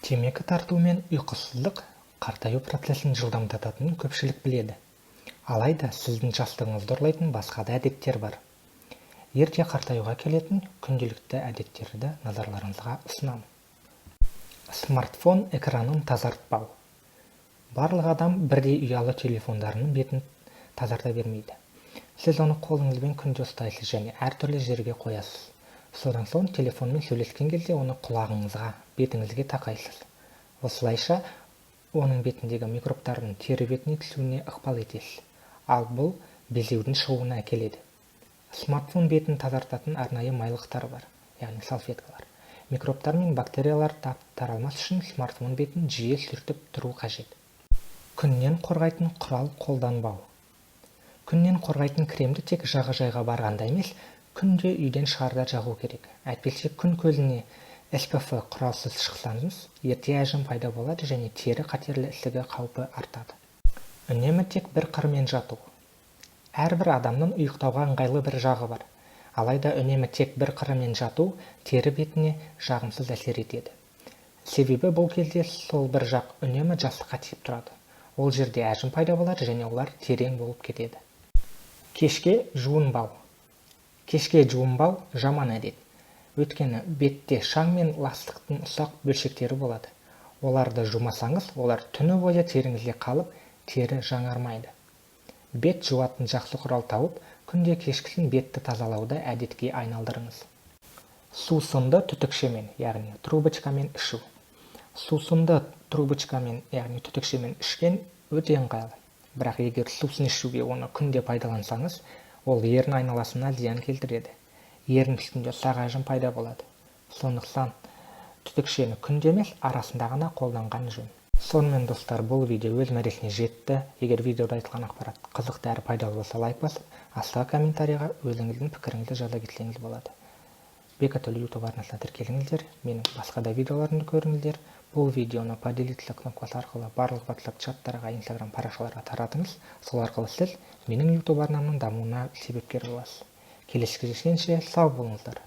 Темекі тарту мен ұйқысыздық қартаю процесін жылдамдататынын көпшілік біледі. Алайда сіздің жастығыңызды ұрлайтын басқа да әдеттер бар. Ерте қартаюға келетін күнделікті әдеттерді назарларыңызға ұсынамын. Смартфон экранын тазартпау. Барлық адам бірдей ұялы телефондарының бетін тазарта бермейді. Сіз оны қолыңызбен күнде ұстайсыз және әртүрлі жерге қоясыз. Содан соң телефонмен сөйлескен кезде оны құлағыңызға, бетіңізге тақайсыз. Осылайша оның бетіндегі микробтардың тері бетіне түсуіне ықпал етесіз. Ал бұл безеудің шығуына әкеледі. Смартфон бетін тазартатын арнайы майлықтар бар, яғни салфеткалар. Микробтар мен бактериялар таралмас үшін смартфон бетін жиі сүртіп тұру қажет. Күннен қорғайтын құрал қолданбау. Күннен қорғайтын кремді тек жағажайға барғанда емес, күнде үйден шығарда жағу керек. Әйтпесе күн көзіне СПФ құралсыз шықсаңыз, ерте әжім пайда болады және тері қатерлі ісігі қаупі артады. Үнемі тек бір қырымен жату. Әрбір адамның ұйықтауға ыңғайлы бір жағы бар. Алайда үнемі тек бір қырымен жату тері бетіне жағымсыз әсер етеді. Себебі бұл кезде сол бір жақ үнемі жастыққа тиіп тұрады. Ол жерде әжім пайда болады және олар терең болып кетеді. Кешке жуынбау. Кешке жуынбау жаман әдет. Өйткені бетте шаң мен ластықтың ұсақ бөлшектері болады. Оларды жумасаңыз, олар түні бойы теріңізде қалып, тері жаңармайды. Бет жуатын жақсы құрал тауып, күнде кешкісін бетті тазалауды әдетке айналдырыңыз. Сусынды түтікшемен, яғни трубочкамен ішу. Сусынды трубочкамен, яғни түтікшемен ішкен өте ыңғайлы. Бірақ егер сусын ішуге оны күнде пайдалансаңыз, ол ерін айналасына зиян келтіреді. Ерін үстінде ұсақ әжім пайда болады. Сондықтан түтікшені күнде емес, арасында ғана қолданған жөн. Сонымен, достар, бұл видео өз мәресіне жетті. Егер видеода айтылған ақпарат қызықты әрі пайдалы болса, лайк басып, астыға комментарийға өзіңіздің пікіріңізді жаза кетсеңіз болады. Бекатөл YouTube арнасына тіркеліңіздер, менің басқа да видеоларымды көріңіздер. Бұл видеоны «Поделиться» кнопкасы арқылы барлық WhatsApp чаттарға, Instagram парақшаларға таратыңыз. Сол арқылы сіз менің YouTube арнамның дамуына себепкер боласыз. Келесі кездескенше сау болыңыздар.